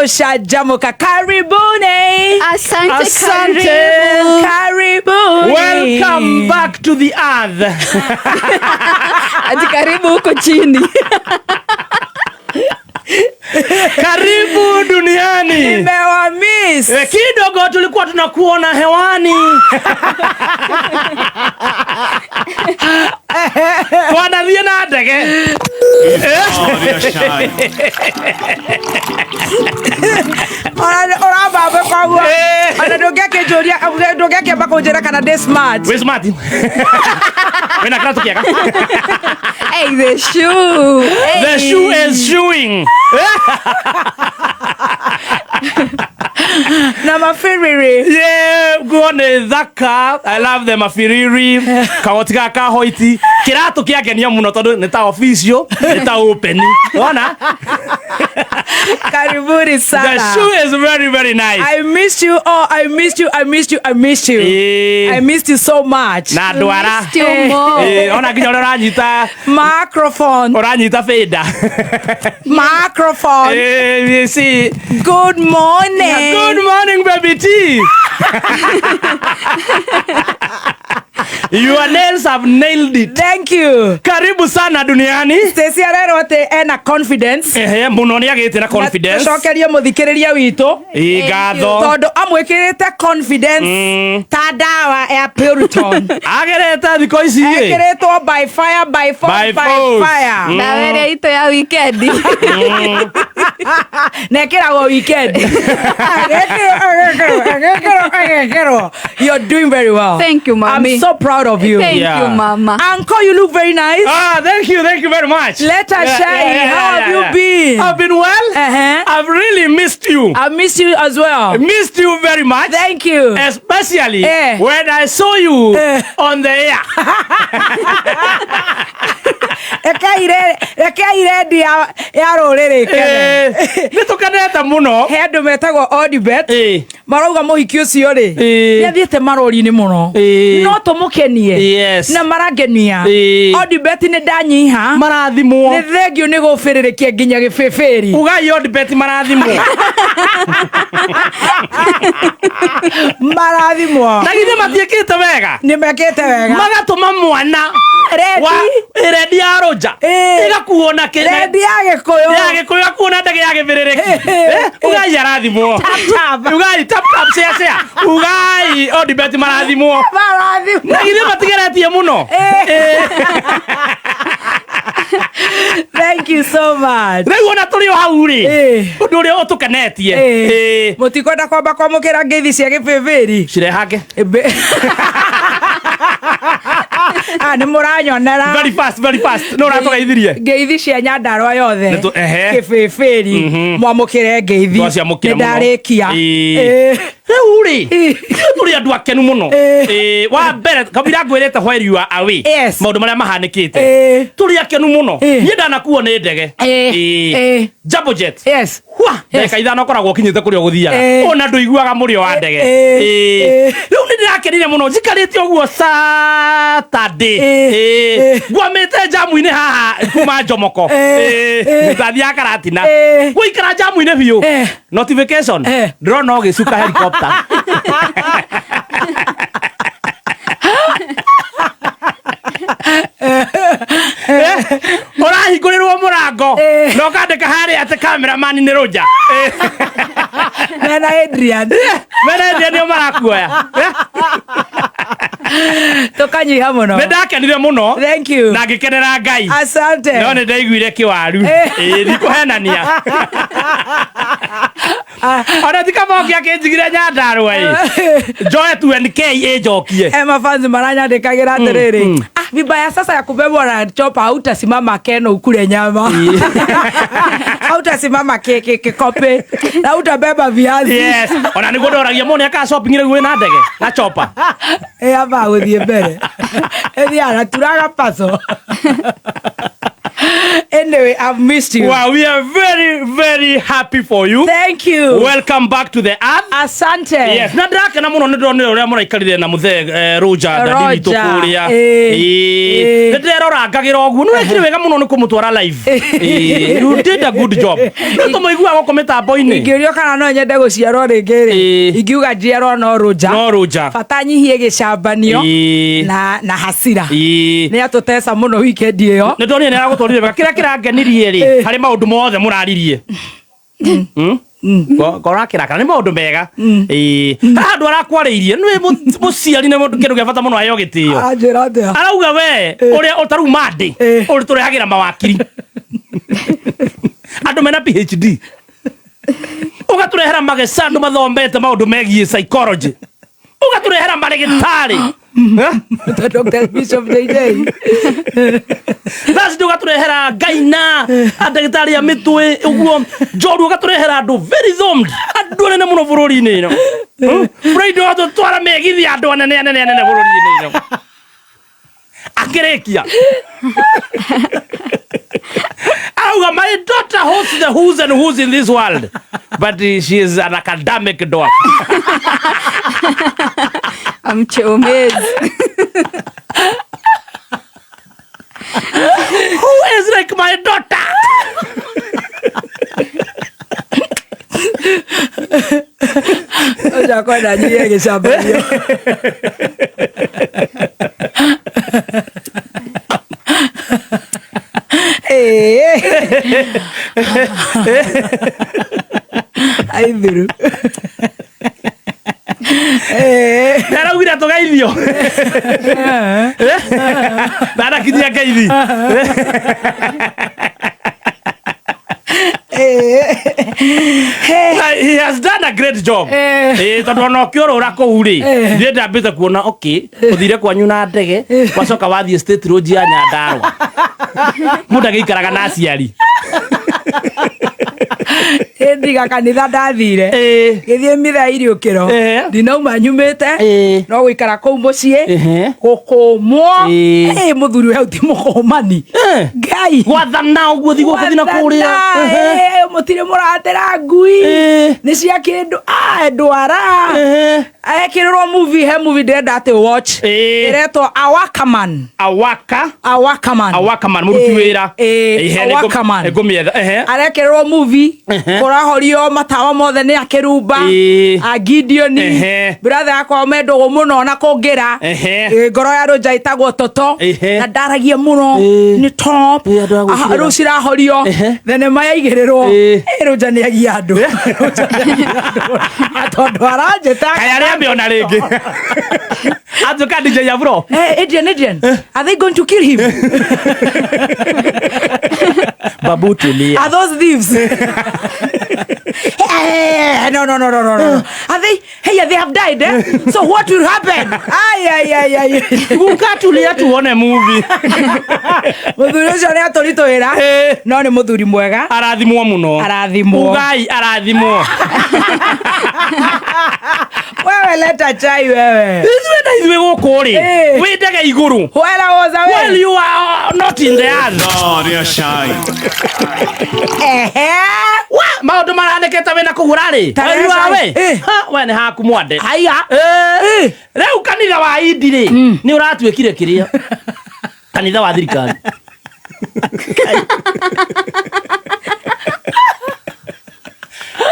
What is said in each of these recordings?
Gũcanjamũka. Karibuni. Asante, Asante. karibu. Karibuni. Welcome back to the earth. Ati karibu huko chini. Karibu duniani. Nimewamiss. Kidogo tulikuwa tunakuona hewani. Twanathiĩ na ndege. Ũrambamba koguo. Eh. Ona ndũngĩakĩnjũria, ndũngĩakĩamba kũnjĩra kana ndĩ smart. Wĩ smart. Wĩna kĩratũ kĩega. Hey, the shoe. Hey. The shoe is shoeing. Na mabiriri. Yeah, nguo nĩ thaka. I love the mabiriri. Kagoti gaka ka hoiti. Kĩratũ kĩangenia mũno tondũ nĩ ta official, nĩ ta open. Wona? Karibuni The sana. shoe is very very nice. I missed you all. I missed you. I missed you. I missed you. Eh. I missed you so much. Na ndwara. Missed you more. Ona nginya ũrĩa ũranyita Microphone. ũranyita bĩnda. Microphone. You see. Good morning. Good morning, baby T. Your nails have nailed it. Thank you. Karibu sana duniani. Stacy arerwo atĩ ena confidence. Ehe, mũno nĩ agĩte na confidence. Tũcokerie mũthikĩrĩria witũ. Ĩ, ngatho. Tondũ amwĩkĩrĩte confidence ta ndawa ya Puriton. Agerete thikũ ici ĩ. Ekĩrĩtwo by fire by force By by force. fire. Ndawa ĩrĩa itũ ya weekend. Na ĩkĩragwo weekend. Agĩkĩrwo, agĩkĩrwo, agĩkĩrwo, agĩkĩrwo. You're doing very well. Thank you, mommy. I'm so proud of you. Thank Yeah. you, mama. Uncle, you look very nice. Ah, thank you very much. Let us shine. How have you been? I've been well. Uh-huh. I've really missed you. I miss you as well. Missed you very much. Thank you. Especially Eh. when I saw you Eh. on the air. Reke irendi ya rũrĩrĩ ikene. Nĩ tũkenete mũno. He andũ metagwo Odibet Eh. marauga mũhiki ũcio rĩ Eh. nĩ athiĩte marori-inĩ mũno Eh. no tũmũkenie Yes. na marangenia Eh. Odibet nĩ ndanyiha Marathimwo. nĩ thengio nĩ gũbĩrĩrĩkia nginya gĩbĩbĩri. Ugai Odibet marathimwo. Marathimwo. Na githĩ matiĩkĩte wega. Nĩ mekĩte wega. Magatũma mwana Rendi. wa rendi ya rũnja Eh. ĩgakuo na kĩ Rendi ya Gĩkũyũ. ya Gĩkũyũ gakuo na ndege ya gĩbĩrĩrĩki. Eh. Ugai arathimwo. Tap, tap. Ugai tap tap share share. Ugai Odibet marathimwo. Marathimwo. Na githĩ matigeretie mũno. Eh. Thank you so much. Rĩu ona tũrĩ o hau rĩ Eh. ũndũ ũrĩa ũtũkenetie. Eh. Eh. Mũtikwenda kwamba kwamũkĩra ngeithi cia gĩbĩbĩri. Cirehange. Ah, nĩ mũranyonera. Very fast, very fast. No ũratũgeithirie. Ngeithi cia Nyandarua yothe. Ehe. Gĩbĩbĩri. Mwamũkĩre ngeithi. Twaciamũkĩra Nĩ mũno. ndarĩkia. Ĩĩ. Eh. Rĩu rĩ Ĩĩ. tũrĩ andũ akenu mũno. Ĩĩ. Ĩĩ, wa mbere kabira ngwĩrĩte while you are away. Yes. Maũndũ marĩa mahanĩkĩte. Ĩĩ. Tũrĩ akenu mũno. Ĩĩ. Niĩ ndanakuo nĩ ndege. Ĩĩ. Ĩĩ. Ĩĩ. Jambo jet. Yes. Hwa, ndagĩka ithano ũkoragwo ũkinyĩte kũrĩa ũgũthiaga. Ĩĩ. Ona ndũiguaga mũrĩo wa ndege. Ĩĩ. Ĩĩ. Ĩĩ. Rĩu nĩ ndĩrakenire mũno njikarĩte ũguo Saturday. Ĩĩ. Ĩĩ. Ĩĩ. Ngwamĩte njamu-inĩ haha kuma Njomoko. Ĩĩ. Ĩĩ. Ndathiaga Karatina. Ĩĩ. Gũikara njamu-inĩ biũ. Ĩĩ. Notification. Ĩĩ. Ndĩrona ũgĩcuka helicopter. Ũrahingũrĩrwo mũrango Ĩĩ. na ũkandĩka harĩa atĩ cameraman nĩ Rũnja. Mena Adrian. Mena Adrian nĩo marakuoya. Tũkanyiha mũno. Nĩ ndakenire mũno Thank you. na ngĩkenera Ngai. Asante. No nĩ ndaiguire kĩwaru. Eh. Ĩĩ ndikũhenania. Ona ti kaba akĩnjigire Nyandarua ĩ. Njoe 2NK ĩnjokie. Mafans maranyandĩkagĩra atĩrĩrĩ, ah, vibaya sasa ya kubebwa na chopa, hautasimama keno ukule nyama, hautasimama kikope na utabeba viazi. Yes. Ona nĩguo ndoragia mũndũ nĩakaga shopping rĩu wĩna ndege na chopa. Amba gũthiĩ mbere ĩthiaga na turaga paso. Anyway, I've missed you. Wow, we are very very happy for you. Thank you. Welcome back to the earth. Asante. Yes, na ndĩrakena mũno nĩ ndonire ũrĩa mũraikarire na mũthee Roger dadi witũ Roger, kũrĩa. ĩĩ. Nĩ ndĩrerorangagĩra ũguo nĩ wekire wega mũno nĩ kũmũtwara live. Ĩĩ, you did a good job. Nĩ tũmũiguaga gũkũ mĩtambo-inĩ. Ingĩũrio kana no nyende gũciarwo rĩngĩ rĩ, Ĩĩ. ingiuga njiarwo no Roger. No Roger. Bata nyihie gĩcambanio Ĩĩ. na hasira. Ĩĩ. Nĩ atũteca mũno weekend ĩyo. Nĩ ndonire nĩ aragũtwarire wega. Kĩrĩa kĩrangenirie rĩ, harĩ maũndũ mothe mũraririe. Korakĩrakara nĩ maũndũ mega. Ĩĩ. Haha andũ arakwarĩirie nĩ mũciari nĩ mũndũ kĩndũ gĩa bata mũno aheo gĩtĩo. Anjĩra atĩa? Arauga we ũrĩa ũtarau mandĩ ũrĩ tũrehagĩra mawakiri andũ mena PhD ũgatũrehera mageca andũ mathomete maũndũ megiĩ psychology ũgatũrehera marĩgĩtarĩ. Dr. Bishop JJ. Thacindĩ ũgatũrehera ngaina ndagĩtarĩ a mĩtwe ũguo njoru ũgatũrehera andũ very thomed andũ anene mũno bũrũri-inĩ ĩno. Bũrũri-inĩ ũgatũtwara megithi andũ anene anene anene bũrũri-inĩ ĩno akĩrĩkia arauga my daughter hosts the who's and who's in this world but she is an academic dwarf. Amchomezi. Who is like my daughter? Roger kwenda nyihie gĩcambanio. Ĩĩ. Aithiru. Ĩĩ. Nĩaraugire tũgeithio ndanakinyia ngeithi. He has done a great job. Eh. Tondu ona ũkĩũrũra kũu rĩ, Eh. niĩ ndambĩte kuona okay ũthire kwanyu na ndege wacoka wathiĩ State Lodge ya Nyandarua mũndũ agĩikaraga na aciari. Ĩndiga kanitha ndathire. Ĩĩ. Gĩthiĩ mitha iriũkĩro. Eh. Ndinauma nyumĩte. Ĩĩ. No gũikara kũu mũciĩ. Ehe. Gũkũmwo. Ĩĩ. Ĩ mũthuri we ti mũkũmani. Eh. Ngai. Gwathana ũguo thi gũkũ thi na kũrĩa. Gwathana, ĩ, mũtirĩ mũratera ngui. Ĩĩ. Nĩ cia kĩndũ. Ah, ndwara. Ehe. Ekĩrĩrwo movie he movie ndĩrenda atĩ watch. Ĩĩ. Ĩretwo Awakaman. Awaka Awakaman. Awakaman mũruti wĩra. Ĩĩ, Ehe, Awakaman. nĩngũmĩetha. Ehe. Arekerwo movie Ehe. kũrahorio matawa mothe nĩ akĩrumba Ĩĩ. a Gideon Ehe. brother yakwa mendũgũ mũno na kũngĩra. Ehe. Ĩ, ngoro ya Roger ĩtagwo Toto Ehe. na ndaragia mũno Ĩĩ. nĩ top. Ĩĩ, andũ a Aha, gwĩkĩrĩra. rĩu cirahorio Ehe. thenema yaigĩrĩrwo. Ĩĩ. Ĩ, Roger nĩ agia andũ. Roger nĩ agia andũ. Na tondũ aranjĩta Kaĩ arĩa amĩona rĩngĩ atuĩka DJ Afro. Hey, Adrian, Adrian, are they going to kill him? Babu tulia. Are those thieves? Hey, no, no, no, no, no, no. Are they? Hey, they have died, eh? So what will happen? Ay, ay, ay, ay. Guka tulia tuone movie. Mũthuri ũcio nĩ atũritũhĩra Eh. no nĩ mũthuri mwega. Arathimwo mũno. Arathimwo. Ugai arathimwo. Wewe leta chai wewe. Ithuĩ na ithuĩ gũkũ rĩ Eh. wĩ ndege igũrũ. Where was I? Well, you are not in the earth. Ehe. Wa maũndũ maranĩkĩte wĩna kũgũra rĩ. Ta Well, you are rehe we. Eh. Ha, we nĩ haku mwande. Haya. Eh. Eh. Rĩu kanitha wa indi rĩ nĩ ũratuĩkire kĩrĩa kanitha wa thirikari.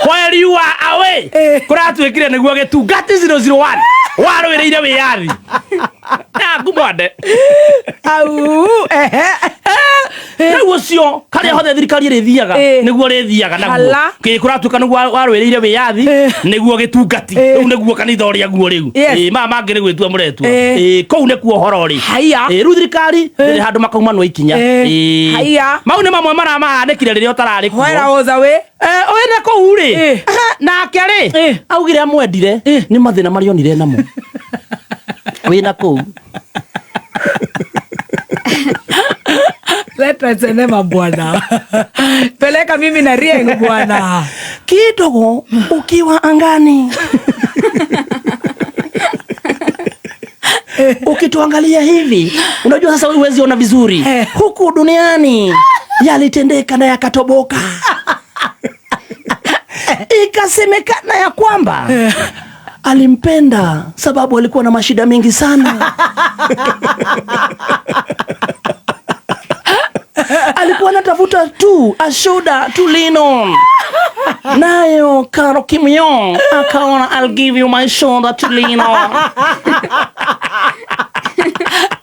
While you are away Eh. kũratuĩkire nĩguo gĩtungati 001 warũĩrĩire wĩyathi yaku mwande. Au. Ehe. Rĩu ũcio karĩa hothe thirikari ĩrĩthiaga Eh. nĩguo rĩthiaga naguo Hala. kĩ kũratuĩka nĩguo warũĩrĩire wĩyathi Eh. nĩguo gĩtungati Eh. rĩu nĩguo kanitha ũrĩa guo rĩu. Yes. Ĩ, maya mangĩ nĩ gwĩtua mũretua. Eh. Ĩ, kũu nĩkuo ũhoro ũrĩ. Haya. Ĩ, rĩu thirikari ndĩrĩ handũ makaumanwo ikinya. Eh. Ĩ. Haya. Mau nĩ mamwe marĩa mahanĩkire rĩrĩa ũtararĩ kuo. Where was I? Ũyũ na kũu rĩ Eh. nake rĩ Eh. augire amwendire nĩ mathĩna marĩa onire namo wĩna kũu. Leta senema bwana. Peleka mimi na Rieng bwana. Kidogo ukiwa angani ukituangalia hivi unajua sasa wewe huwezi ona vizuri Eh. huku duniani. Yalitendeka na yakatoboka. Ikasemekana ya kwamba alimpenda sababu alikuwa na mashida mengi sana. Alikuwa anatafuta tu a shoulder to lean on. Nayo Karo Kim Yong akaona, I'll give you my shoulder to lean on.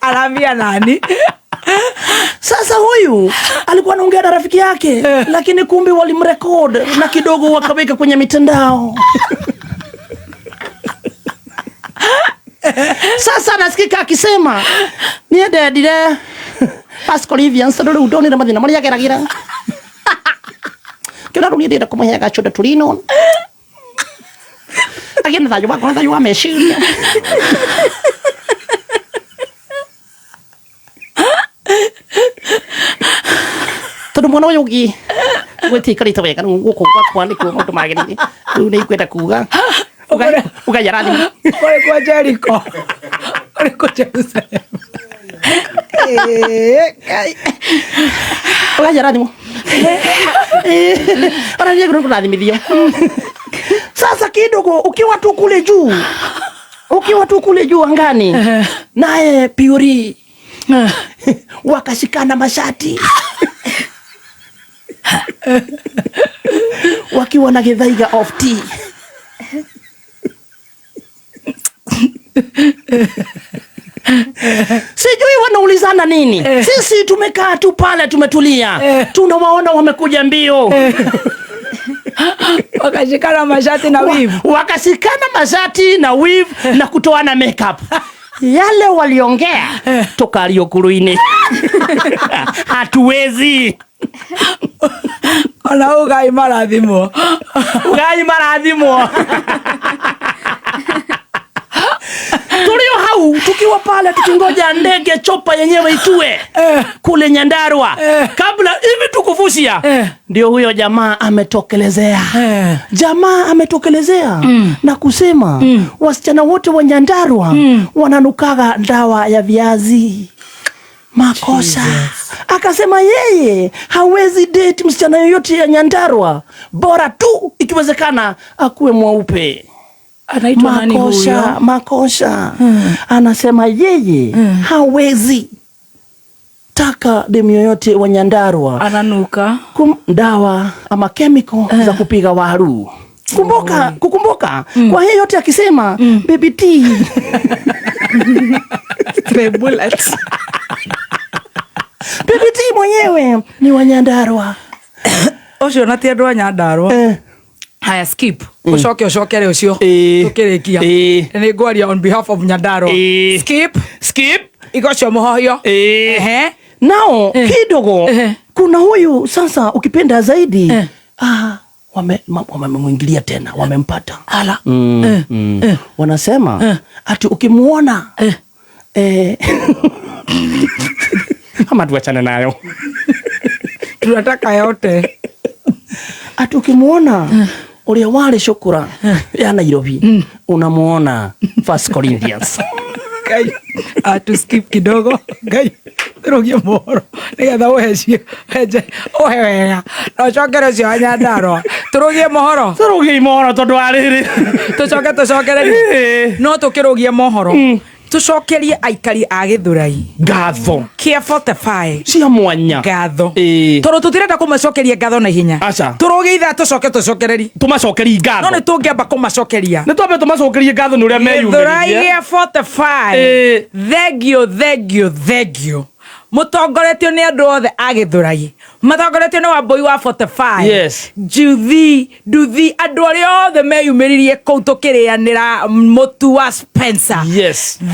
Anaambia nani? Sasa huyu alikuwa anaongea na rafiki yake, lakini kumbe walimrecord na kidogo wakaweka kwenye mitandao. Sasa anasikika akisema niĩ ndendire Pascal Livians tondũ rĩu ndonire mathĩna marĩa ageragĩra, kĩona rĩu niĩ ndĩrenda kũmũheaga shoulder to lean on, agĩe na thayũ wakwa na thayũ wa meciria. Tondũ mwana ũyũ ũngĩ gwĩtiikarĩte wega rĩu gũkũ gwakwa nĩkuo maũndũ magĩrĩire, rĩu nĩ ngwenda kuga ugai arathimwo. Kũrĩ kwa Jericho. Kũrĩ kwa Jerusalem. Eh, Ngai. Ugai arathimwo. Ona niĩ kũrathimithio. Sasa kidogo ukiwa tu kule juu, ukiwa tu kule juu angani, naye Puri wakashikana mashati wakiwa na githaiga of tea. Sijui wanaulizana nini. Sisi tumekaa tu pale tumetulia, tunawaona wamekuja mbio. Wakashikana mashati na weave. Wakashikana mashati na weave na kutoana makeup. Yale waliongea toka aliokuruini hatuwezi. Ona ugai marathimwo. Ugai marathimwo. Tulio hau tukiwa pale tukingoja ndege chopa yenyewe itue kule Nyandarua, kabla hivi tukufusia, ndio huyo jamaa ametokelezea. Jamaa ametokelezea na kusema wasichana wote wa Nyandarua wananukaga dawa ya viazi. Makosa. Akasema yeye hawezi date msichana yoyote ya Nyandarua, bora tu ikiwezekana akuwe mweupe. Anaitwa nani Makosa, huyo? makosa. Anasema yeye hawezi taka demu yoyote wa Nyandarua Ananuka. Dawa ama chemical za kupiga waru. Kumbuka, kukumbuka. Kwa hiyo yote akisema baby T. Stray bullets. Baby T mwenyewe ni wa Nyandarua. Ũcio na ti andũ a Nyandarua. Haya, skip. Ũcoke ũcokere ũcio. Tũkĩrĩkia. Nĩ ngwaria on behalf of Nyandarua. Skip. Skip. Igo ũcio mũhohio. Ehe. Nao kidogo kuna huyu sasa ukipenda zaidi wamemwingilia tena, wamempata. Ala. Wanasema ati ukimuona ama tuachane nayo. Tunataka yote. Ati ukimuona uria wale shukura ya Nairobi, unamuona First Corinthians. Ngai, atu skip kidogo. Ngai, tũrũgie mohoro nĩgetha ũhe ũhe wega na ũcokere ũcio wa Nyandarua. Tũrũgie mohoro. Tũrũgie mohoro tondũ wa rĩrĩ. Tũcoke tũcokererie. No tũkĩrũgie mohoro. Tũcokerie aikari a Gĩthũrai ngatho kĩa 45 cia mwanya ngatho tondũ tũtirenda kũmacokeria ngatho na ihenya. Aca. Tũrũgie ithaa tũcoke tũcokererie. Tũmacokerie ngatho. No nĩ tũngĩamba kũmacokeria. Nĩ twambe tũmacokerie ngatho nĩ ũrĩa Gĩthũrai meyumĩririe. gĩa 45. Thengio, thengio, thengio. Mũtongoretio nĩ andũ othe a Gĩthũrai, matongoretio nĩ Wambui wa 45. Juthi, Nduthi, andũ arĩa othe meyumĩririe kũu tũkĩrĩanĩra mũtu wa Spencer.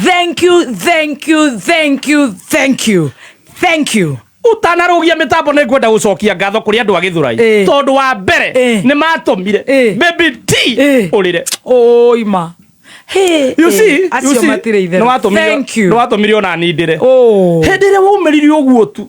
Thank you, thank you, thank you, thank you, thank you. Utanarũgia mĩtambo nĩ ngwenda gũcokia ngatho kũrĩ andũ a Gĩthũrai. Tondũ wa mbere nĩ matũmire Baby T ũrĩre. Oi ma. Hey, You see, you acio see, matirĩ itherũ. Thank you. nĩ watũmire ona niĩ ndĩre. Oh. Hĩndĩ ĩrĩa waumĩrire ũguo tu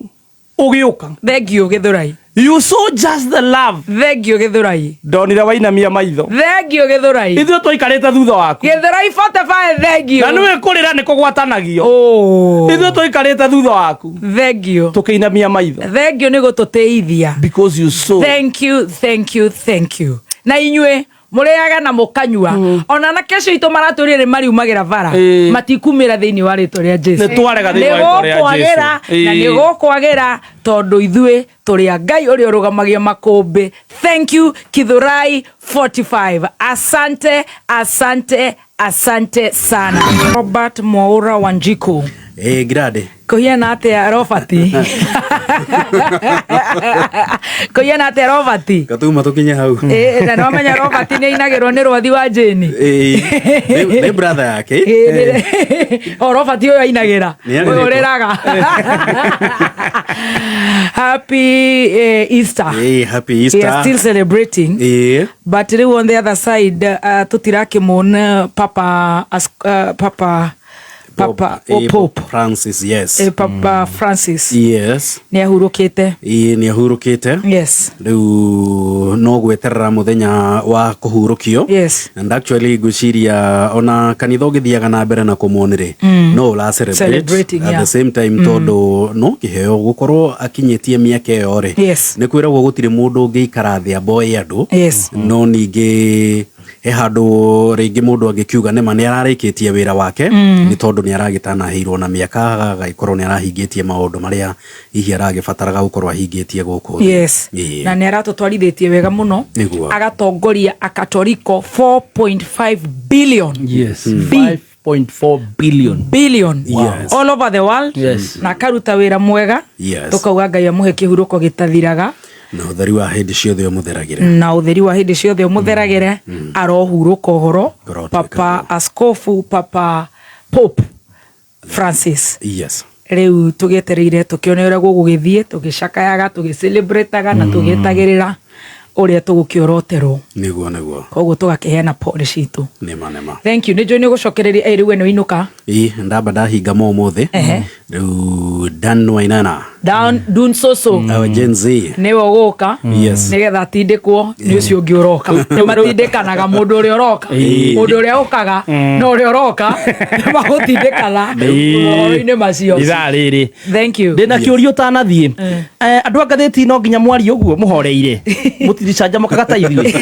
ũgĩũka. Thank you Gĩthũrai. You saw just the love. Thengio Githurai. Ndonire wainamia maitho. Thengio Githurai. Ithuĩ twaikarĩte thutha waku. Githurai 45 thengio. Na nĩwe kũrĩra nĩ kũgwatanagio. Oh. Ithuĩ twaikarĩte thutha waku. Thengio. Tũkĩinamia maitho. Thengio nĩ gũtũtĩithia. Because you saw. Thank you, thank you, thank you. Na inyuĩ mũrĩaga na mũkanyua ona anake acio aitũ maratũrire nĩ mariumagĩra bara Ĩĩ. matikumĩra thĩinĩ wa rĩtwa rĩa Jesu. Nĩ twarega thĩinĩ wa rĩtwa rĩa Jesu. Nĩ gũkwagĩra na Ĩĩ. nĩ gũkwagĩra tondũ ithuĩ tũrĩ a Ngai ũrĩa ũrũgamagia makũmbĩ. Thank you Kithurai 45. Asante, asante, asante sana. Robert Mwaura Wanjiku. Eh, grade. Kũhiana atĩa Robert? Kũhiana atĩa Robert? Gatuma tukinye hau. Ĩĩ, na nĩwamenya Robert nĩ ainagĩrwo nĩ rwathi wa Jane. Eh, nĩ brother yake. Ĩĩ, o Robert ũyũ ainagĩra Nĩ ũyũ arĩrĩtwo. ũrĩraga. Happy Easter. Eh, happy We are Easter. still celebrating. Eh, But rĩu on the other side tũtirakĩmũona Papa Papa Papa eh, o Pope Francis, yes. Papa Francis Yes. nĩ ahurũkĩte. Ĩĩ nĩ ahurũkĩte. Yes. Rĩu no gweterera mũthenya wa kũhurũkio. Yes. And actually ngwĩciria ona kanitha ũgĩthiaga na mbere na kũmonĩrĩ no ũra celebrate Celebrating, at yeah. the same time tondũ no kĩheo gũkorwo akinyĩtie mĩaka ĩyo rĩ Yes. nĩ kwĩragwo gũtirĩ mũndũ ũngĩikara thĩ amboe andũ Yes. no ningĩ he handũ rĩngĩ mũndũ angĩkiuga nĩma nĩ ararĩkĩtie wĩra wake nĩ tondũ nĩ aragĩtanaheirwo na mĩaka agagĩkorwo nĩ arahingĩtie maũndũ marĩa hihi aragĩbataraga gũkorwo ahingĩtie gũkũ thĩ. Yes. Ĩĩ. Na nĩ aratũtwarithĩtie wega mũno Nĩguo. agatongoria akatoriko 4.5 billion Yes. B. 5.4 billion. billion Yes. all over the world Yes. na akaruta wĩra mwega Yes. tukauga Ngai amũhe kĩhurũko gĩtathiraga na ũtheri wa hĩndĩ ciothe ũmũtheragĩre na ũtheri wa hĩndĩ ciothe ũmũtheragĩre arohurũka ũhoro Kũrotuĩka Papa Askofu Papa Pope Francis yes rĩu tũgĩetereire tũkĩone ũrĩa gũgũgĩthiĩ tũgĩcakayaga tũgĩcelebrataga na tũgĩetagĩrĩra ũrĩa tũgũkĩoroterwo nĩguo nĩguo koguo tũgakĩheana pole citũ nĩma nĩma thank you nĩ njũĩ nĩ ũgũcokereria ĩ rĩu we nĩ wainũka ĩ ndamba ndahinga mo ũmũthĩ Ehe. rĩu Dan Wainana down dun soso our Gen Z nĩwe ũgũka Yes. nĩgetha atindĩkwo nĩ ũcio ũngĩ ũroka nĩ matindĩkanaga mũndũ ũrĩa ũroka mũndũ ũrĩa ũkaga na ũrĩa ũroka nĩ magũtindĩkana mohoro-inĩ macio Ithaa rĩrĩ. thank you Ndĩna kĩũria ũtanathiĩ. Andũ a ngathĩti no nginya mwarie ũguo mũhoreire. Mũtiricanjamũkaga ta ithuĩ.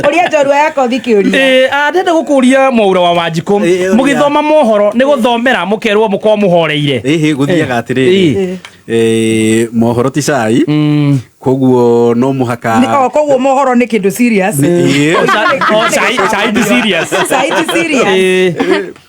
ũria njorua yakothi kĩũria Ndĩrenda gũkũria Mwaura wa Wanjikũ Ĩĩ, ũria. mũgĩthoma mohoro nĩ gũthomera mũkerwo mũkorwo mũhoreire. ĩhĩ gũthiaga atĩrĩrĩ eh, mohoro ti cai koguo no mũhaka O, koguo mohoro nĩ kĩndũ serious Ĩĩ. O, cai ti serious. Cai ti serious Ĩĩ.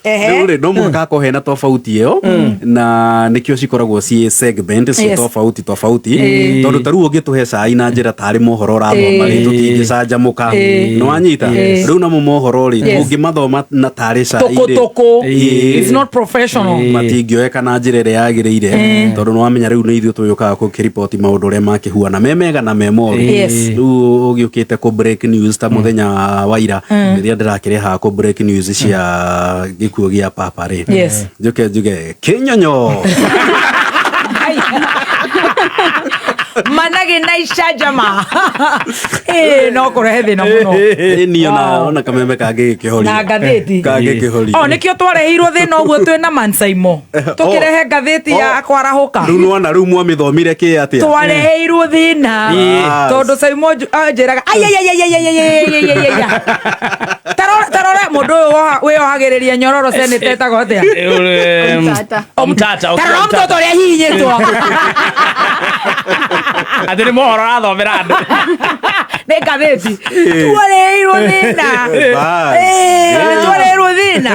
Ehe. Rĩu rĩ no mũhaka hakorwo hena tofauti ĩyo na nĩkĩo cikoragwo ciĩ segment ciĩ Yes. tofauti tofauti tondũ ta rĩu ũngĩtũhe cai na njĩra tarĩ mohoro ũrathoma rĩ tũtingĩcanjamũka nĩ wanyita rĩu namo mohoro rĩ Yes. tũngĩmathoma na tarĩ cai rĩ tũkũtũkũ Ĩĩ. it's not professional matingĩoeka na njĩra ĩrĩa yagĩrĩire tondũ nĩ wamenya rĩu nĩ ithuĩ tũgĩũkaga gũkĩriboti maũndũ ũrĩa makĩhuana me mega na me moru Yes. rĩu ũgĩũkĩte kũ break news ta mũthenya wa ira rĩrĩa ndĩrakĩrehaga kũ break news cia gĩkuũ gĩa papa rĩ Yes. njoke njuge kĩnyonyo managĩ na icanjama ĩĩ no kũrehe thĩna mũno ĩni ona Wow. ona kameme kangĩgĩkĩhoria na ngathĩti kangĩkĩhoria o nĩkĩo twareheirwo thĩna ũguo twĩ na mansaimo tũkĩrehe ngathĩti ya kwarahũka rĩu nĩwona rĩu mwamĩthomire kĩ atĩa twareheirwo thĩna Yes. tondũ Saimo anjĩraga aiaiaiaiaiaiaiaiaia tarora mũndũ ũyũ wĩyohagĩrĩria nyororo seneta etagwo atĩa Omtata. Omtata. tarora mũtoto ũrĩa hihinyĩtwo Atĩ nĩ mohoro ũrathomera andũ. nĩ ngathĩti twareheirwo thĩna Bas. Ĩĩ, twareheirwo thĩna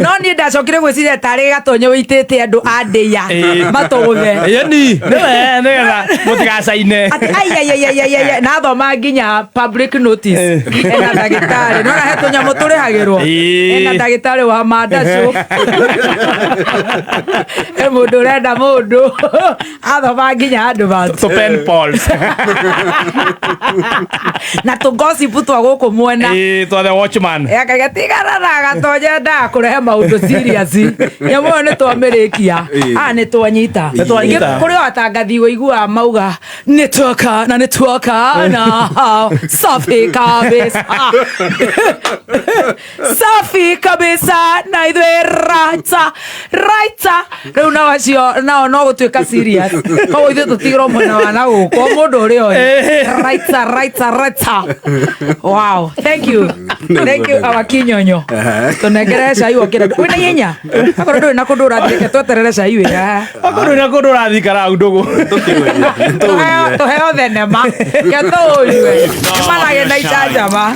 no niĩ ndacokire gwĩciria tarĩ gatonyo wĩitĩte andũ a ndĩya Ĩĩ. matũgũthe Ĩni, nĩwe nĩgetha mũtigacaine. Atĩ, ai, ai, ai, ai, ai, ai, ai, na thoma nginya public notice ena ndagĩtarĩ nona he tũnyamũ tũrĩhagĩrwo Ĩĩ. ena ndagĩtarĩ wa mandacũ he mũndũ ũrenda mũndũ athoma nginya advert Tũ pen pals. na tũgosipu twa gũkũ mwena Ĩĩ, twa the watchman. akaiga tigana na gatonye Ndiendaga kũrehe maũndũ serious. Nyamũ ĩyo nĩ twamĩrĩkia. Ah, nĩ twanyita. Nĩ twanyita. Ningĩ kũrĩ o atangathi ũiguaga mauga nĩ tuoka na nĩ tuoka na safi kabisa. Safi kabisa na ithuĩ raita raita. Rĩu nao acio nao no gũtuĩka serious. Koguo ithuĩ tũtigĩrwo mwena wa na gũkũ o mũndũ ũrĩa oĩ. Raita raita raita. Wow, thank you. Thank you our kinyonyo. Tũnengere cai wokĩra. Wĩna ihenya? Akorwo ndũrĩ na kũndũ ũrathiĩ reke tweterere cai wĩ haha. Akorwo na kundu urathikara ndugu. Tũheo thenema. Ke tũũyue. Nĩmaragĩa na icanjama.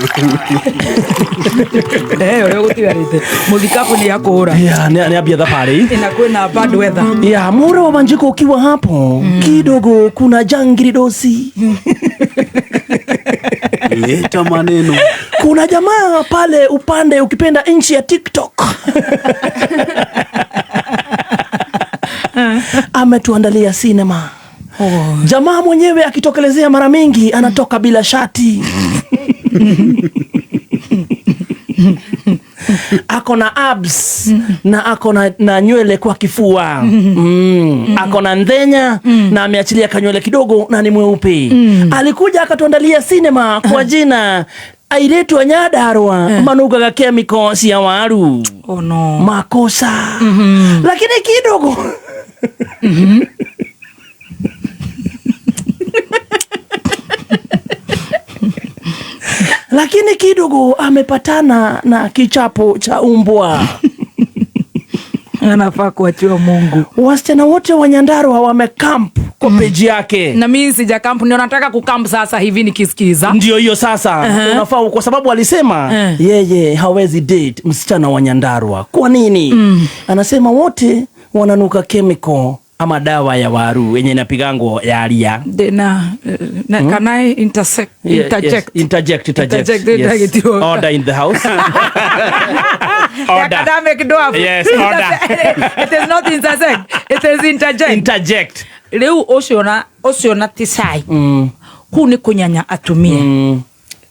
Ndeheo ũrĩa ũgũtigarĩte. Mũthikabu nĩ akũra. Yeah, ni ambia thabarĩ. Na kwĩna bad weather. Yeah, Mura wa Wanjiko ukiwa hapo kidogo kuna jangiri dosi. Leta maneno. Kuna jamaa pale upande ukipenda nchi ya TikTok. Ametuandalia sinema. Oh. Jamaa mwenyewe akitokelezea mara mingi anatoka bila shati. Ako na abs na ako na nywele kwa kifua. Ako na ndhenya na ameachilia kanywele kidogo na ni mweupe. Alikuja akatuandalia sinema kwa jina airetu a Nyandarua manugaga chemical cia waru. Oh no. Makosa. Lakini kidogo lakini kidogo amepatana na kichapo cha umbwa. Anafaa kuachiwa Mungu. Wasichana wote wa Nyandarua wamekamp kwa peji yake. Na mimi sija kamp, ndio nataka kukamp sasa hivi nikisikiza. Ndio hiyo sasa. Unafaa kwa sababu alisema yeye hawezi date msichana wa Nyandarua. Kwa nini? Anasema wote wananuka chemical ama dawa ya waru yenye inapigango ya ria. Dena, can I intersect? Yeah, Interject. Yes. Interject, interject. Interject, Yes. interject. Order in the house. Order. Academic dwarf. Yes, order. It is not intersect. It is interject. Interject. Rĩu ũcio na ti cai. Kũu nĩ kũnyanya atumia.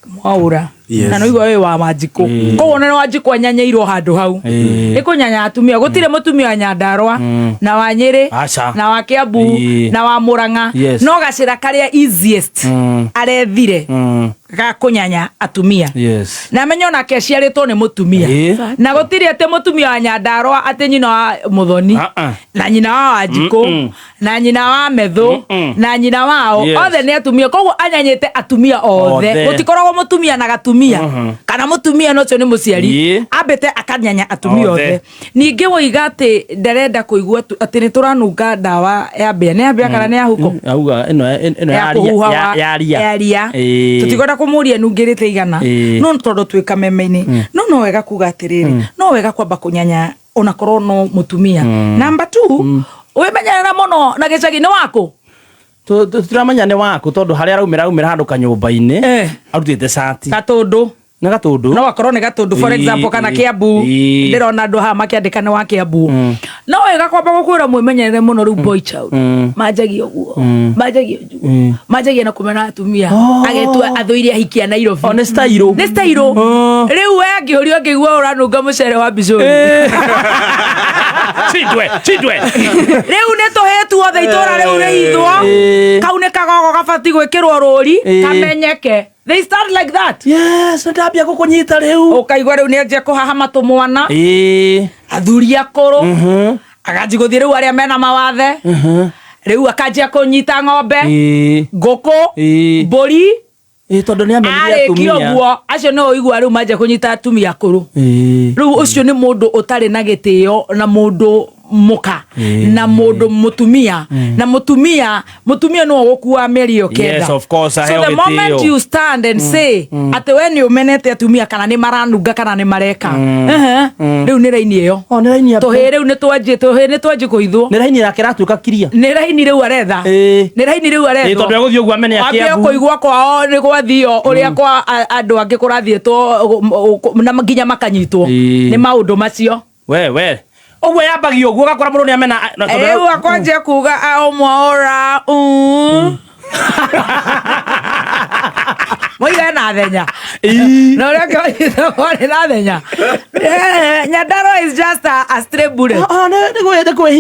Mwaura. Yes. Na nĩigua wĩ wa Wanjikũ. Koguo ona Wanjikũ anyanyeirwo handũ hau. Nĩ kũnyanya atumia. Gũtirĩ mũtumia wa Nyandarua na wa Nyĩrĩ Aca. na wa Kiambu na wa Murang'a. Yes. No gacĩra karĩa easiest arethire ga kũnyanya atumia. Yes. Na menye onake aciarĩtwo nĩ mũtumia. Na gũtirĩ atĩ mũtumia wa Nyandarua atĩ nyina wa Mũthoni na nyina wa Wanjikũ na nyina wa Methu na nyina wao. Yes. Othe nĩ atumia. Koguo anyanyĩte atumia othe. Othe. Gũtikoragwo mũtumia na gatumia kana mũtumia no ũcio nĩ mũciari. Ambĩte akanyanya atumia Othe. othe. Ningĩ woiga atĩ ndarenda kũigua atĩ nĩ tũranunga ndawa ya mbĩa. Nĩ ya mbĩa kana nĩ ya huko? Auga ĩno Ya kũhuha ya ria. ya ria. Tũtikwenda kũmũria nungĩrĩte igana. No tondũ twĩ kameme-inĩ. No no wega kuga atĩrĩrĩ, no wega kwamba kũnyanya onakorwo no mũtumia. Number 2, wĩmenyerere mũno na gĩcagi nĩ waku. Tũtiramenya nĩ waku tondũ harĩa araumĩra aumĩra handũ kanyũmba-inĩ arutĩte cati. Gatũndũ. Nĩ gatũndũ. No akorwo nĩ gatũndũ for example kana Kiambu. Ndĩrona andũ haha makĩandĩka nĩ wa Kiambu. No wega kwamba gũkwĩra mwĩmenyerere mũno rĩu boy child. Manjagia ũguo. Manjagia ũguo. Manjagia na kũmena atumia. Agetua athũire ahiki a Nairobi. O nĩ style. Nĩ style. Rĩu we angĩũrio angĩigua ũranunga mũcere wa Bicũri. Chindwe, chindwe. Rĩu nĩ tũhĩtu othe itũra rĩu rĩithwo. Kau nĩ kagogo gabatiĩ gwĩkĩrwo rũri kamenyeke. They start like that. Yes, nĩndambia gũkũnyita rĩu. Ũkaigua rĩu nĩanjia kũhahama tũmwana. Athuri akũrũ. Akanjia gũthiĩ rĩu arĩa mena mawathe. Rĩu akanjia kũnyita ng'ombe, ngũkũ, mbũri. Tondũ nĩ amenyire Arĩkia atumia. ũguo, acio nĩo ũigua rĩu manjia kũnyita atumia akũrũ. Rĩu ũcio nĩ mũndũ ũtarĩ na gĩtĩo na mũndũ mũka na mũndũ mũtumia na mũtumia mũtumia nĩwe ũgũkua mĩeri ĩyo kenda. Yes, of course, So aheo the moment gĩtĩo. you stand and say atĩ we nĩ ũmenete atumia kana nĩ maranunga kana nĩ mareka. Rĩu nĩ raini ĩyo. O nĩ raini ya Tũhĩĩ rĩu nĩ twanjie, tũhĩĩ nĩ twanjie kũithwo. Nĩ raini yake ĩratuĩka kiria. Nĩ raini rĩu aretha. Nĩ raini rĩu arethwo. Tondũ egũthiĩ ũguo amene Wambie Kiambu. kũigua kwao nĩ gwathio ũrĩa kwa andũ angĩ kũrathiĩtwo na nginya makanyitwo nĩ maũndũ macio. We. Ũguo yambagia ũguo ũgakora mũndũ nĩ amena Rĩu akwanjia kuga aũmwaũra Mũiga na thenya. Na ũrĩa ũngĩ wanyitagwo arĩ na thenya. Nyandarua is just a stray bullet. Nä kwä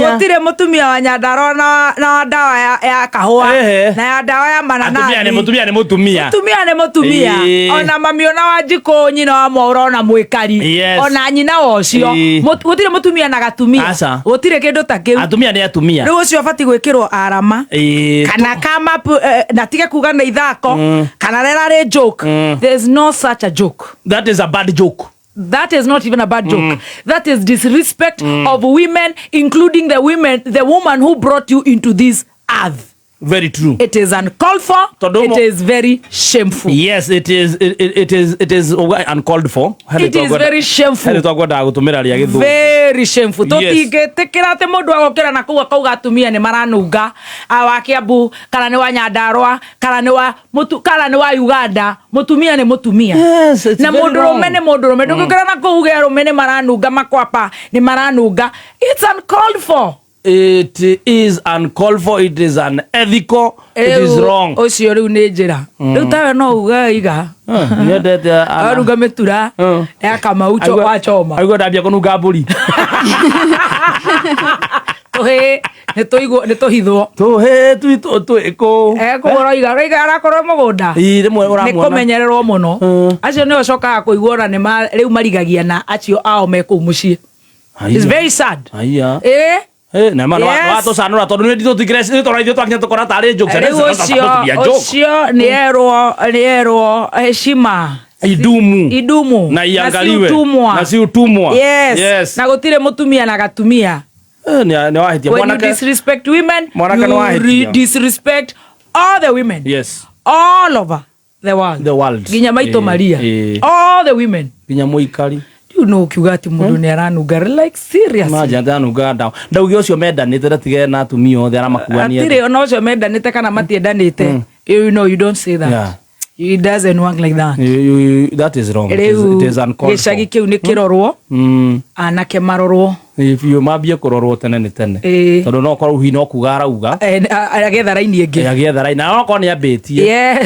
Gũtirĩ mũtumia wa Nyandarua na wa ndawa ya kahũa Ehe. na ya ndawa ya Atumia nä mananathi. må tumia nä må tumia. Mutumia nĩ mũtumia. Ĩĩ. Ona mami ona wa njikũ nyina wa mwaũra ona mwĩkari Yes. ona nyina wa ũcio. Ĩĩ. Gũtirĩ mũtumia na gatumia. Aca. Gũtirĩ kĩndũ ta kĩu. Atumia nä atumia. Rĩu ũcio ũbatiĩ gwĩkĩrwo arama Ĩĩ. kana kama na tige kuga nĩ ithako kana rĩrarĩ joke. There's no such a joke. That is a bad joke. That is not even a bad joke. That is disrespect of women, including the women, the woman who brought you into this earth. Very true. It is uncalled for. Tondũ It is very shameful. Yes, it is it is uncalled for. It is very shameful. Harä twakwendaga gå tå mä ra rä a gä thå. Very shameful. Yes. Tũtingĩtĩkĩra atĩ mũndũ agũkĩra na kũu akauga atumia nĩ maranunga a wa Kiambu kana nĩ wa Nyandarua kana nĩ wa kana nĩ wa Uganda. Mũtumia nĩ mũtumia. Yes, it's Na very mũndũrũme wrong. nĩ mũndũrũme. Ndũngĩũkĩra na kũu uge arũme nĩ maranunga makwapa nĩ maranunga. It's uncalled for. It is uncalled for, it is unethical, it is Rĩu wrong. Ũcio rĩu nĩ njĩra. Rĩu tawe no uge iga. Nyendete Aruga mĩtura ya Kamau wa choma. Aigua ndambia kũnunga mbũri. Tũhĩ nĩ tũigwo nĩ tũhithwo. Tũhĩ twitũ twĩkũ. Ekũgũra iga roiga arakorwo mũgũnda. Ii, rĩmwe Nĩ ũramuona. kũmenyererwo mũno. Acio nĩo cokaga kũigua ona nĩ rĩu marigagia na acio ao me kũu mũciĩ. It's very sad. Aya. Ĩ Eh, na ma Yes. watũcanũra tondũ nĩ nditũ tũra ithuĩ twakinya tũkora tarĩ jokes. Rĩu ũcio ũcio nĩ erwo nĩ erwo heshima Idumu. idumu Na si iangaliwe. utumwa. Na si utumwa. Yes. Yes. Na gũtirĩ mũtumia na gatumia. Eh, nĩ wahĩtia. When you Mwanake. disrespect women, Mwanake nĩ you wahĩtia. disrespect all the women. Yes. All over the world. The world. Nginya maitũ Eh, Maria. eh. All the women. Nginya mũikari. Rĩu no ũkiuga atĩ mũndũ nĩ aranunga like seriously. Imagine atanungaga ndawa. Ndauge ũcio mendanĩte ndatigane na atumia othe aramakuania. Hatirĩ ona ũcio mendanĩte kana matiendanĩte. You know you don't say that. Yeah. It doesn't work like that. That is wrong. It is, Rĩu it is uncalled for. gĩcagi kĩu nĩ kĩrorwo, anake marorwo. If you mambie kũrorwo tene nĩ tene. Ĩĩ. Tondũ no korwo hihi no kuga arauga. Agetha raini ĩngĩ. Agĩetha raini. Na okorwo nĩ ambĩtie. Yeah.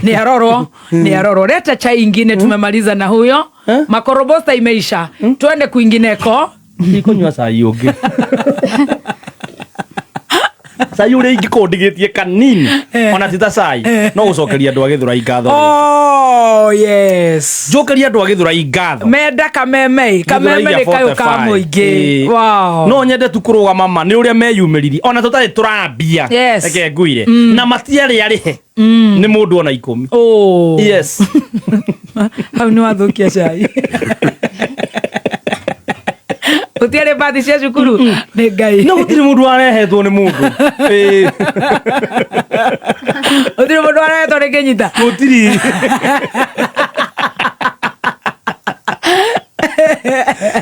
Ni arorwo ni arorwo. Leta chai ingine tumemaliza na huyo. Makorobosta imeisha. Twende kwingineko. Ndikũnyua cai ũngĩ. Cai ũrĩa ingĩkorwo ndigĩtie kanini ona ti ta cai no gũcokeria andũ a Gĩthũrai ngatho. Oh yes. Njokeria andũ a Gĩthũrai ngatho. Menda kameme kameme nĩ kayũ ka mũingĩ. Wow. No nyende tu kũrũgama ma nĩ ũrĩa meyumĩririe ona tũtarĩ tũrambia. Yes. Reke ngwire na matiarĩ arĩhe nĩ mũndũ ona ikũmi. Oh. Yes. Hau nĩ wathũkia cai. Gũtiarĩ bathi cia cukuru nĩ Ngai. No gũtirĩ mũndũ warehetwo nĩ mũndũ. Ĩĩ. Gũtirĩ mũndũ warehetwo nĩ kĩnyita. Gũtirĩ.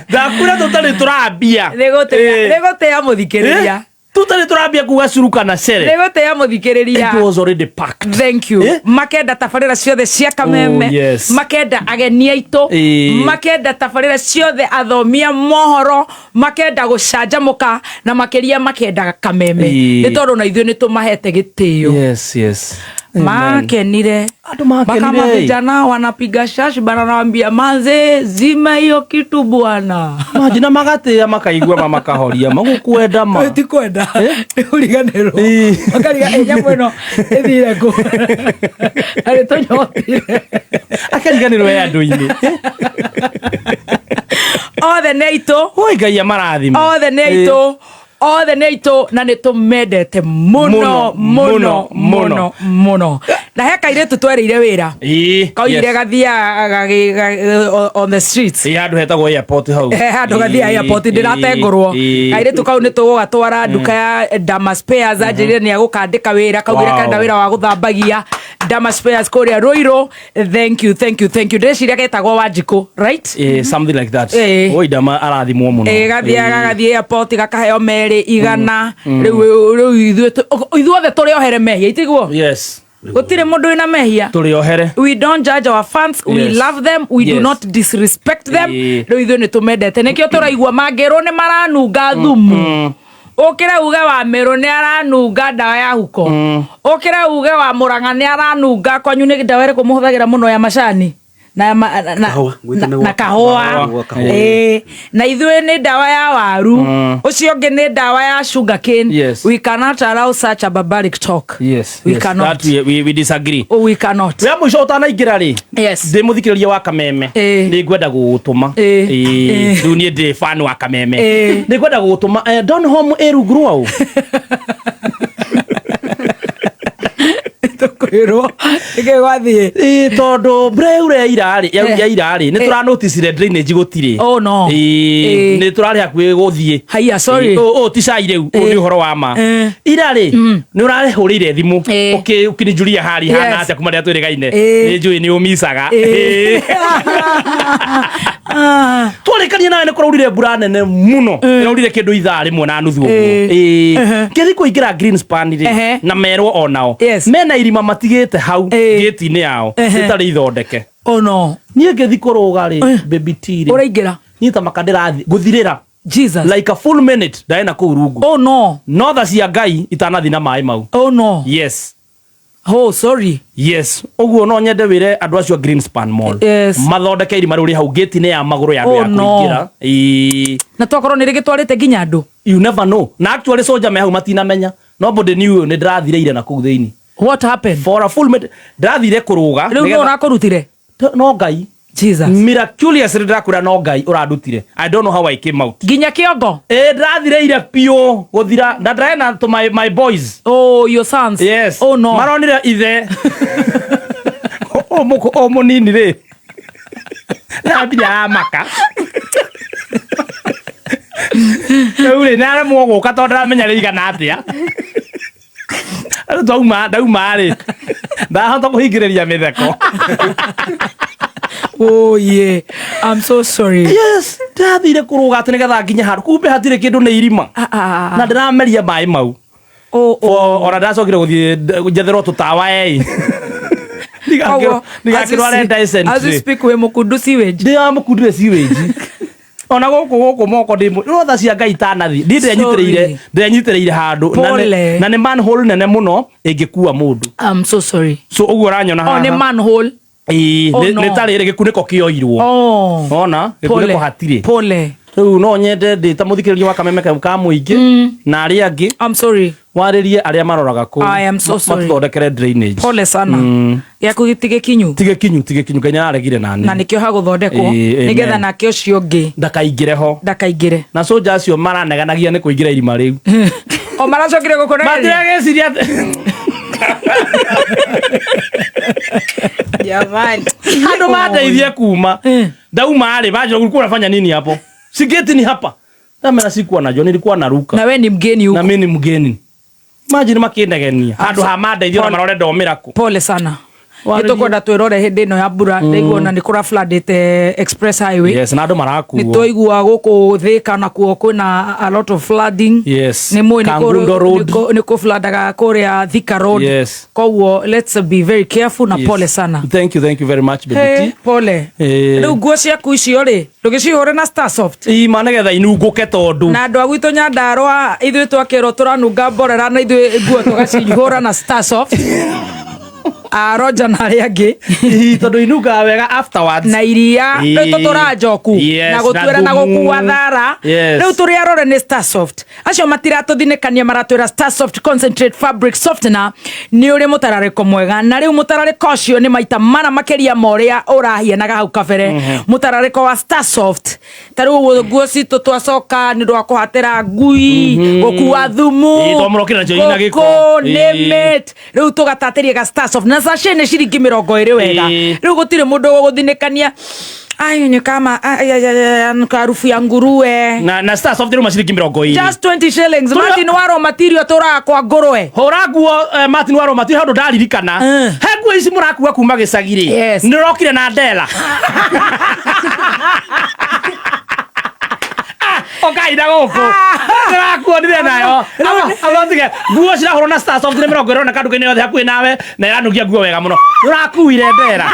Ndakwĩra tũtarĩ tũrambia. Nĩ Ĩĩ. gũtĩa mũthikĩrĩria. Eh? Tũtarĩ tũrambia kuga curu kana cere. Nĩ gũtĩa mũthikĩrĩria. It was already packed. Thank you. Eh? Makenda tabarĩra ciothe cia kameme. Oh, yes. Makenda ageni aitũ. Eh. Makenda tabarĩra ciothe athomia mohoro. Makenda gũcanjamũka na makĩria makenda kameme. Eh. Nĩ tondũ na ithuĩ nĩ tũmahete gĩtĩo. Yes, yes. Makenire. Andũ makenire. Mpaka mavijana wanapiga shashi bana, nawambia manze, zima hiyo kitu bwana. Maji na magatĩa makaigua ma makahoria magũkwenda ma. Ti kwenda nĩ kũriganĩrwo. Ĩĩ. Makariga ĩ nyamũ ĩno ĩthire kũ na nĩ tũnyotire. Akariganĩrwo e andũ-inĩ. Othe nĩ aitũ. Oi Ngai amarathime. Othe nĩ aitũ. Othe nĩ aitũ na nĩ tũmendete mũno mũno mũno mũno. Na he kairĩtu twerĩire wĩra. Ĩĩ. Kaoigire yes. gathiaga on the streets. Ĩĩ handũ hetagwo airport hau. He handå gathia airport ndĩratengũrwo kairĩtu kau nĩ tũgũgatwara nduka ya Dama Spares anjĩrire nĩ agũkandĩka wĩra kaugire Wow. kenda wĩra wa gũthambagia Dama Spares kũrĩa Ruiru. Thank you, thank you, thank you. Ndĩreciria getagwo Wanjikũ, right? Ĩĩ, something like that. Ĩĩ. Oi Dama arathimwo mũno. Ĩĩ gathiaga Ĩĩ. gathiĩ airport gakaheo merĩ igana rĩu rĩu ithuothe tũrĩ ohere mehia itiguo? Yes. Gũtirĩ mũndũ wĩna mehia. Tũrĩ ohere. We don't judge our fans. We Yes. love them. We do Yes. not disrespect them. Ĩĩ. Rĩu ithuĩ nĩ tũmendete nĩkĩo tũraigua mangĩrwo nĩ maranunga thumu ũkĩre uge wa Meru nĩ aranunga ndawa ya huko, ũkĩre uge wa Murang'a nĩ aranunga kwanyu nĩ ndawa ĩrĩkũ mũhũthagĩra mũno ya macani? Na ma- na- Kahũa, gwitũ na- nĩ na gwa- kahũa. gwa kahũa. Ĩĩ. Na ithuĩ nĩ ndawa ya waru, ũcio ũngĩ nĩ ndawa ya sugarcane. Yes. We cannot allow such a barbaric talk. Yes, We yes, cannot. that we disagree. Oh, we cannot. Ya mũico ũtanaingĩra rĩ, Yes. ndĩ mũthikĩrĩria wa Kameme, Ĩĩ. nĩ ngwenda gũgũtũma. Ĩĩ. Ĩĩ, Ĩĩ. rĩu niĩ ndĩ fan wa Kameme. Ĩĩ. Nĩ ngwenda gũgũtũma Donholm ĩ rungu rwaũ? Tũkwĩrwo nĩkĩ gwathiĩ. Ĩĩ, tondũ mbura yaura ira rĩ, Eh. ya ira rĩ, nĩ tũranoticire drainage gũtirĩ. Oh, no. Ĩĩ, Ĩĩ. nĩ tũrarĩ hakuhĩ gũthiĩ. Haiya, sorry. Ĩĩ, ũũ ti cai rĩu, ũũ nĩ ũhoro wa ma. Eh. Ira rĩ, nĩ ũrahũrĩire thimũ, Ĩĩ. ũkĩnjuria hali hana Yes. atĩa kuma rĩrĩa twĩrĩgaine. Ĩĩ. Nĩ njũĩ nĩ ũmicaga. Ĩĩ. Ĩĩ. Ah. Twarĩkania nawe nĩ kũraurire mbura nene mũno, ĩraurire kĩndũ ithaa rĩmwe na nuthu ũguo. Ĩĩ. Ĩĩ. Ehe. Ngĩthiĩ kũingĩra Greenspan rĩ, Ehe. na merwo onao Yes. mena irima matigĩte hau Ĩĩ. gĩti-inĩ yao Ehe. rĩtarĩ ithondeke. Oh no. Niĩ ngĩthiĩ kũrũga rĩ, baby T rĩ, Ũraingĩra. niĩ ta maka ndĩrathiĩ gũthirĩra Jesus. like a full minute ndarĩ na kũu rungu. Oh no. No tha cia Ngai itanathiĩ na maĩ mau. Oh no. Yes. Oh, sorry. Yes, ũguo no nyende wĩre andũ acio a Greenspan Mall Yes. mathondeke irima rĩu rĩ hau gĩti-inĩ ya magũrũ ya andũ Oh, ya no. kũingĩra. Ĩĩ. Na twakorwo nĩ rĩgĩtwarĩte nginya andũ. You never know. Na actually soldier me hau matinamenya. Nobody knew nĩ ndĩrathire na kũu thĩinĩ. What happened? For a full minute ndĩrathire kũrũga. Rĩu no ũrakũrutire? No Ngai. Jesus. Miraculously ndĩrakwĩra no Ngai ũrandutire. I don't know how I came out. Nginya kĩongo? Ĩĩ, ndĩrathire biũ gũthira na ndĩrarĩ to my boys. Oh, your sons. Yes. Oh no. Maronire ithe. O mũnini rĩ. Nambire aramaka. Rĩu rĩ, nĩaremwo gũka tondũ ndaramenya rĩigana atĩa. Rĩu twauma, ndauma rĩ, ndahota kũhingĩrĩria mĩtheko. Oh yeah. I'm so sorry. Yes, ndĩrathire kũrũga atĩ nĩgetha nginye handũ. Kumbe hatirĩ kĩndũ nĩ irima. Ah, ah, ah. Na ndĩrameria maĩ mau. Oh, oh. Ona ndacokire gũthiĩ njetherwo tũtawa ĩ. Koguo, Ndigakĩrwo arenda as you dysentery. speak wĩ mũkundu sewage. Ndĩ wa mũkundire sewage. Ona gũkũ moko ndĩ no tha cia Ngai itanathiĩ. Ndiĩ Sorry. ndĩrenyitĩrĩire handũ. Pole. Na nĩ manhole nene mũno ĩngĩkua mũndũ. I'm so sorry. So ũguo ũranyona Oh, nĩ haha. manhole. Ĩĩ, Oh, nĩ no. nĩ ta rĩrĩ gĩkunĩko kĩoirwo. Oh. Ona Pole. gĩkunĩko hatirĩ. Pole. Rĩu no nyende ndĩ ta mũthikĩrĩria wa Kameme ka mũingĩ na arĩa angĩ I'm sorry. warĩrie arĩa maroraga kũu. I am so sorry. Matũthondekere drainage. Pole sana. Gĩaku gĩtigĩkinyu. Ti gĩkinyu, ti gĩkinyu. Ngai nĩararegire nani. Na nĩkĩo hagũthondekwo Ĩĩ, nĩgetha amen. nake ũcio ũngĩ Ndakaingĩre ho. ndakaingĩre. Na soja acio maraneganagia nĩ kũingĩra irima rĩu. O maracokire gũkũnegeria. Matiragĩciria atĩ Jamani. andũ mandeithie kuma. Ndauma rĩ, manjĩra ulikuwa unafanya nini hapo? Si gate ni hapa. Ndamera sikuwa najua, nilikuwa naruka. Na we ni mgeni Na huko. mimi ni mgeni. Imagine makĩndegenia. Handũ ha mandeithie ona Pole. marore ndomĩra kũ. Pole sana. Warĩrie. Nĩ tũkwenda twĩrore hĩndĩ ĩno ya mbura ndaigua ona nĩ kũra floodĩte express highway. Yes, na andũ Nĩ marakuo. twaigua gũkũ Thĩka nakuo kwĩna a lot of flooding. Yes. Nĩ mũĩ Kangundo Road. nĩ kũ floodaga kũrĩa Thika Road. Yes. Koguo let's be very careful na Yes. pole sana. Thank you, thank you very much, baby Hey, T. pole. Eh. Rĩu nguo ciaku icio rĩ ndũgĩcihũre na Starsoft. Ima nĩgetha inungũke tondũ. Na andũ a gwitũ Nyandarũa ithuĩ twakĩrwo tũranunga mborera na ithuĩ nguo tũgacihũra na Starsoft. A Roger na arĩa angĩ. Ii, tondũ inungaga wega afterwards. Na iria Ii. rĩu tũtũra njoku Yes, na gũtuĩra na na thumu. gũkua thara. Yes. Rĩu tũrĩ arore nĩ Starsoft. Acio matiratũthinĩkania maratwĩra Starsoft Concentrate Fabric Softener nĩ ũrĩ mũtararĩko mwega na rĩu mũtararĩko ũcio nĩ maita mana makĩria ma ũrĩa ũrahianaga hau kabere. Mũtararĩko wa Starsoft ta rĩu ũguo nguo citũ twacoka nĩ ũndũ wa kũhatĩra ngui, gũkua thumu, Ii, twamũrokire nacio ina gĩko. ngũkũ, Ii. name it. Rĩu tũgatatĩria ga Starsoft na sachet nĩ ciringi 20 wega. Ii. Rĩu gũtirĩ mũndũ ũgũgũthinĩkania ayo ni kama ay, ay, ay, ay, harufu ya nguruwe. Na Starsoft rĩu maciringi 20. Just 20 shillings. Tũrĩa- Martin waro material tũraga kwa ngũrwe. Hũra nguo Martin Waro matiri handũ ndaririkana. He nguo ici mũrakua kuma gĩcagi rĩ. Yes. Nĩũrokire na ndera. Ah, ũkai na gũkũ. Ndĩrakuonire nayo. Aba tige nguo cirahũrwo na Starsoft nĩ 20 na kanduka-inĩ yothe hakuhĩ nawe na ĩranugia nguo wega mũno. Nĩũrakuire ndera.